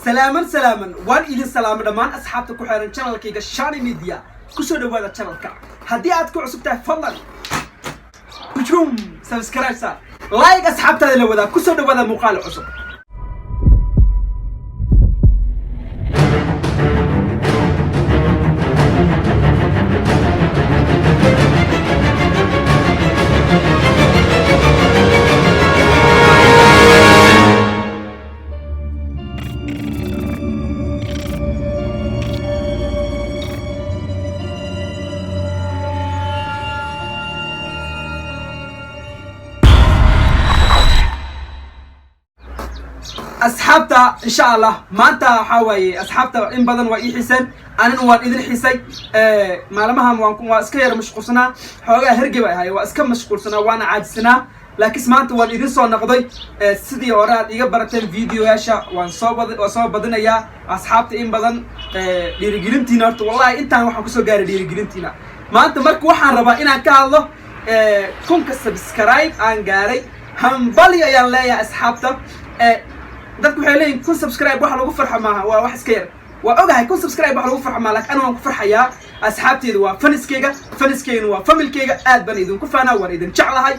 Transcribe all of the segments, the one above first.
Salaaman salaaman, waan idin salaamo dhammaan asxaabta ku xeeran channelkayga Shani Media. Kusoo dhawaada channelka. Haddii aad ku cusub tahay, fadlan bujum subscribe saar, like, asxaabtaada la wadaa. Kusoo dhawaada muuqaal cusub. Asxaabta, insha Allah maanta waxaa waaye, asxaabta in badan waa ii xiseen, anina waan idin xisay. Maalmahan waan iska yara mashquulsanaa, xoogaa hergeba ahay, waa iska mashquulsanaa, waana caajisanaa, laakiin maanta waan idin soo noqday. Sidii hore aad iga barateen videoyaasha waan soo badinayaa. Asxaabta in badan dhiirigelintiina, horta wallahi intaan waxaan kusoo gaaray dhiirigelintiina. Maanta marka waxaan rabaa inaan ka hadlo 1000-ka subscribe aan gaaray. Hambali ayaan leeyahay asxaabta. Dadku waxay leeyihin 1000 subscribe wax lagu farxo maaha, waa wax iska yar. Waa ogahay 1000 subscribe wax lagu farxo maaha, lakin aniga waan ku farxayaa. Asxaabteedu waa fanskeyga, fanskeygana waa familkeyga. Aad baan idinku faanaa, waan idin jeclahay.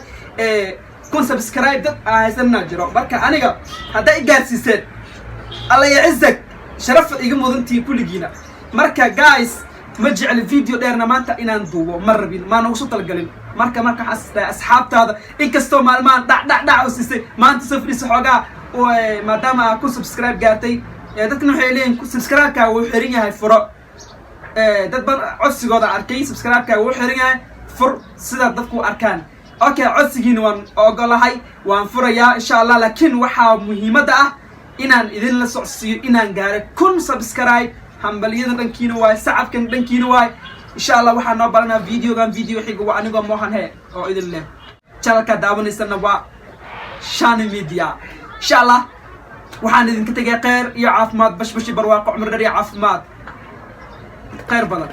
1000 subscribe dad aan haysanaa jiro. Marka aniga haddaa i gaarsiiseen, Alla yacizak, sharafad iga mudantihiin kulligiina. Marka guys, ma jecli video dheerna maanta inaan duubo, ma rabin, maan ugu soo talagalin. Marka waxaan isdahay asxaabtaada, inkastoo maalmahan dhac dhac dhac u siisay, maanta soo fadhiisa xoogaa, maadaama aa ku subscribe gaartay. Dadkana waxay leeyihin subscribe-ka wuu xiran yahay, furo. Dad badan codsigooda arkay, subscribe-ka wuu xiran yahay, fur sida dadku arkaan. Okay, codsigiina waan ogolahay, waan furayaa insha Allah. Laakiin waxaa muhiimadda ah inaan idin la socodsiiyo inaan gaaray 1000 subscribe. Hambaliyada dhankiina waay, sacabkan dhankiina waay. Insha Allah waxaa noo baranaa videogan video xiga. Waa anigoo Mohan he oo idin leh, channelka daawanaysana waa Shani Media. Insha Allah waxaan idinka tegay kheyr iyo caafimaad, bashbashi, barwaaqo, cumar dheer iyo caafimaad, kheyr badan.